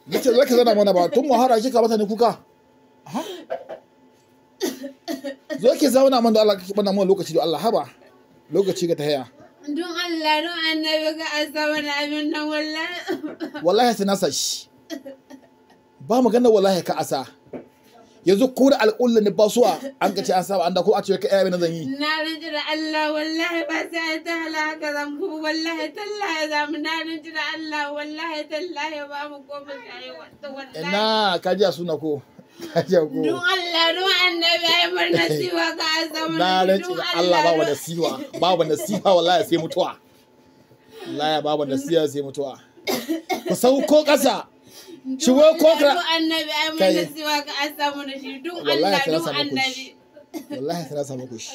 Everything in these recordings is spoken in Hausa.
Nace zo ki zauna mana ba tun muhara kika mata ne kuka. Ha? Zo ki zauna mana da Allah ki bana mana lokaci da Allah haba. Lokaci ga tahiya. Don Allah don annabi ka asa wani abin nan wallahi. Wallahi sai na sa shi. Ba magana wallahi ka asa. Yanzu ko da alƙulla ne ba suwa an ka ce an saba an da ko a ce kai abin nan zan yi. Na rinji da Allah wallahi ba sai ta halaka zan ku wallahi tallahi za mu na rinji da Allah wallahi tallahi ba mu ko mu shayi wata wallahi. Ina ka ji a suna ko? Ka ji ko? Don Allah don annabi ai bar nasiwa ka asa mana. Na rantsi da Allah babu nasiwa, babu nasiwa wallahi sai mutuwa. Wallahi babu nasiwa sai mutuwa. Ku sauko ƙasa. Shigo ko Don annabi ai Kai. bar nasiwa ka asa mana shi don Wallahi Allah sai na don samu annabi. kushi. Wallahi sai na samu kushi.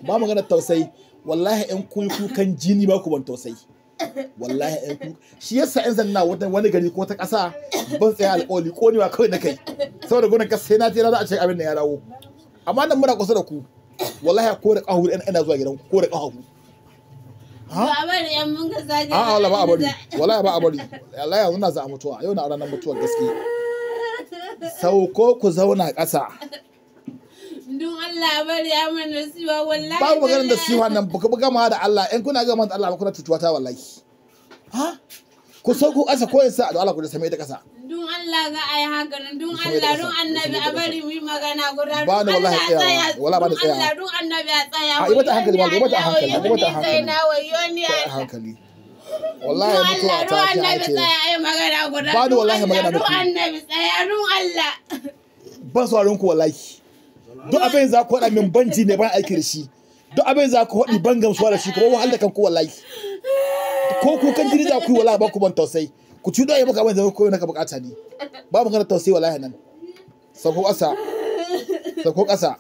Ba magana tausayi. Wallahi in kun kukan jini ba ku ban tausayi. Wallahi in ku shi yasa in zanna wata wani gari ko ta ƙasa ban tsaya alƙawari konewa kawai na kai. Saboda gurin ka sai na je na za a ce abin da ya dawo. Amma nan muna kusa da ku. Wallahi ko da ƙahu ina zuwa gidan ku ko da ƙahu. Ha? Ba a bari yan mun ka sake. A'a wallahi ba a bari. Wallahi ba a bari. Wallahi yanzu na za a mutuwa. Yau na ranar mutuwar gaske. Sauko ku zauna ƙasa. Don Allah a bari ya mana nasiwa wallahi. Babu maganar da tallahi. siwa nan ba ku gama da Allah in kuna gama da Allah ba kuna cutuwa ta wallahi. Ha? Ku sauko ƙasa ko in sa da Allah ku da same ita ƙasa. Don Allah ga ai haka nan don Ku same Allah ta don ƙasa, ku annabi same a ta bari mu yi magana guda. Ba ni Don wallahi Allah a tsayawa, tsaya. wallahi ba ni Don Allah tsayawa. don annabi a tsaya. A yi mata hankali, ba, yi mata hankali, yi mata hankali. Kai na wayo ni Kai a Allah. hankali. Wallahi Don mutuwa Allah ta don ce annabi ake. tsaya ai magana guda. Ba ni Don wallahi Allah, magana Don muku. annabi tsaya don Allah. Ban sauraron ku wallahi. Duk abin za ku faɗa min banji ne ban aiki da shi. Duk abin za ku faɗi ban gamsuwa da shi kuma wahal da kanku wallahi. Ko kukan jini za ku yi wallahi ba ku ban tausayi. Ku ci doye maka abin da ku naka bukata ne. Ba magana tausayi wallahi nan. Sauko ƙasa. Sauko ƙasa.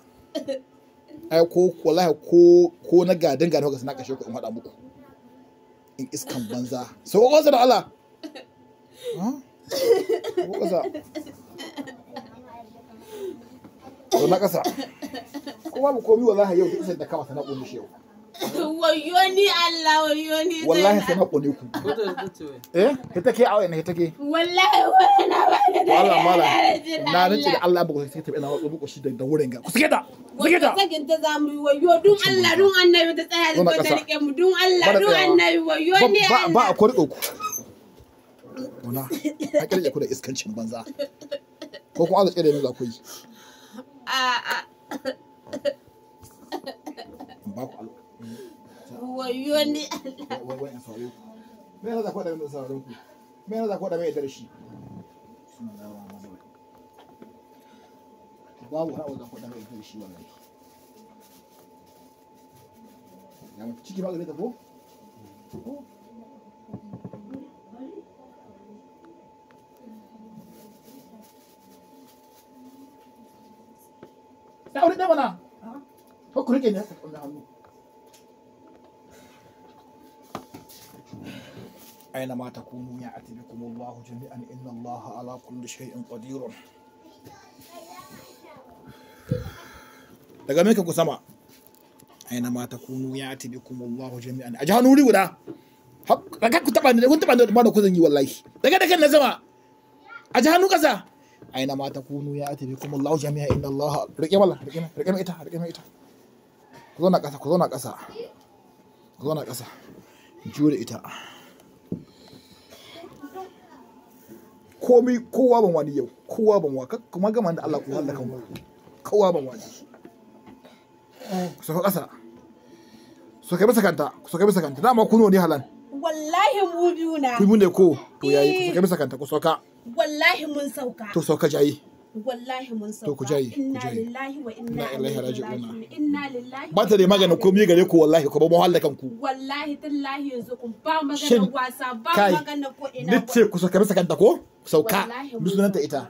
Ai ko wallahi ko ko na gadin gadin kuka sana kashe ku in faɗa muku. In iskan banza. Sauko ƙasa da Allah. Ha? Sauko ƙasa. To na ƙasa. Ko babu komi wallahi yau duk sai da kama sana ƙone shi yau. Wayo ni Allah wayo ni. Wallahi sai na ƙone ku. Eh, ita ke awai ne ita ke. Wallahi wayo na ba ni da. Allah mala. Na Na rantsi da Allah ba ku sai tafi ina watsa muku shi da wurin ga. Ku sake ta. Ku sake ta. Sakin ta za mu yi wayo dun Allah dun annabi ta tsaya Zo na da ta ƙasa. rike mu dun Allah Ba da dun tsayawa. annabi wayo ni Ba ba Allah. a kwarɗo ku. Ona, a kirje ku da iskancin banza. Ko kuma Allah tsere min za ku yi. A'a In ba ku al. wayo ni Allah. Wai wai in saurare ku. Me yana za ku haɗa min sauraren ku? Me yana za ku haɗa min yadda da shi? Babu wani abu za ku haɗa min yadda da shi wallahi. Ya mutu ciki ba gare ta ko? Ko? Ya aure ɗaya mana. Ko ku riƙe ni haka ƙwallon hannu. أينما تكونوا يأتي بكم الله جميعا إن الله على كل شيء قدير daga minka ku sama aina ma takunu ya'ti bikum Allah jami'an a jihanu wuri guda daga ku taba ni kun taba ni ba da ku zan yi wallahi daga daga na sama a jihanu kasa aina ma takunu ya'ti bikum Allah jami'an inna Allah rike mala rike rike mai ita rike mai ita ku zo na kasa ku zo na kasa ku zo na kasa jure ita komai kowa ban wani yau kowa ban wa kuma gama da Allah ku halaka kanku kowa ban wani ku saka kasa su kai bisa kanta ku saka bisa kanta dama ku ne halan Wallahi mu biyu na. ku mun ne ko to yayi ku saka bisa kanta ku sauka Wallahi mun sauka. to sauka jayi Wallahi mun sauka. To ku jayi, ku Inna jayi. lillahi wa inna Inna ilaihi ilaihi raji'un. raji'un. Inna lillahi. ba ta da maganin komai gare ku wallahi ku ba mu halaka kanku Wallahi tallahi yanzu kun ba Shin, magana wasa ba kai, magana ko ina. ni ce ku saka bisa kanta ko sauka Wallahi mun bi sunanta ita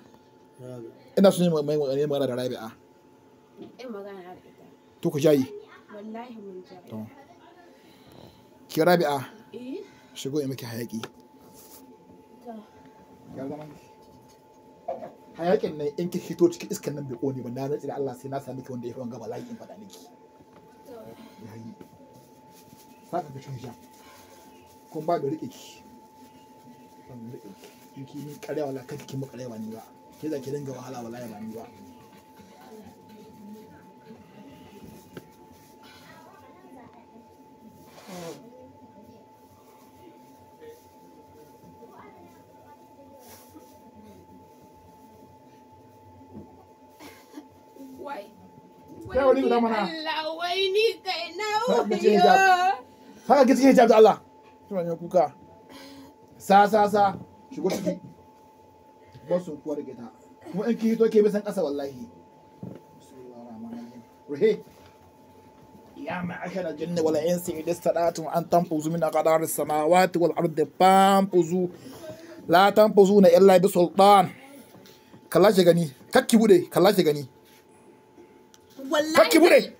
ina son yin magana da Rabi'a In magana da ita. to ku jayi Wallahi mun jayi. to ki Rabi'a Eh? shigo in miki hayaki To. Ya zama hayakin nan in ki hito cikin iskan nan bai kone ba na rantsi da Allah sai na sami ki wanda ya fi wanga bala'i in faɗa miki yayi saka ka canja kun ba da rike ki ban rike ki. In ki ni ƙarya wallahi kake ki mu ƙarya ba ni ba. Ke za ki dinga wahala wallahi ba ni ba. Wai. Kai wani guda mana. Allah wai ni kai na Haka ce hijab. wayo. Haka ki cikin hijab da Allah. Kina ne kuka. Sa sa sa shigo ciki. Ba su kuwa rike ta. Kuma in ki hito ke bisan ƙasa wallahi. Bismillahirrahmanirrahim. Ruhe. يا معشر الجن والإنس إذا استطعتم أن تنفذوا من أقدار السماوات والأرض فانفذوا لا تنفذون إلا بسلطان. Kalla ki gani, kakki bude, kalla ki gani. Wallahi. Kakki bude.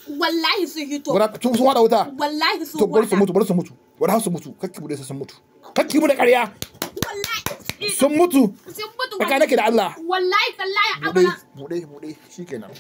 Wallahi sun hito. Wara sun wada wuta. Wallahi sun To bar su wada. mutu, bar su mutu. Bar su mutu, kakki bude sai sun mutu. Kakki bude ƙarya. Wallahi. Sun mutu. Sun mutu. Tsakaninki da Allah. Wallahi tallahi Bude, amala. bude, bude, shikenan.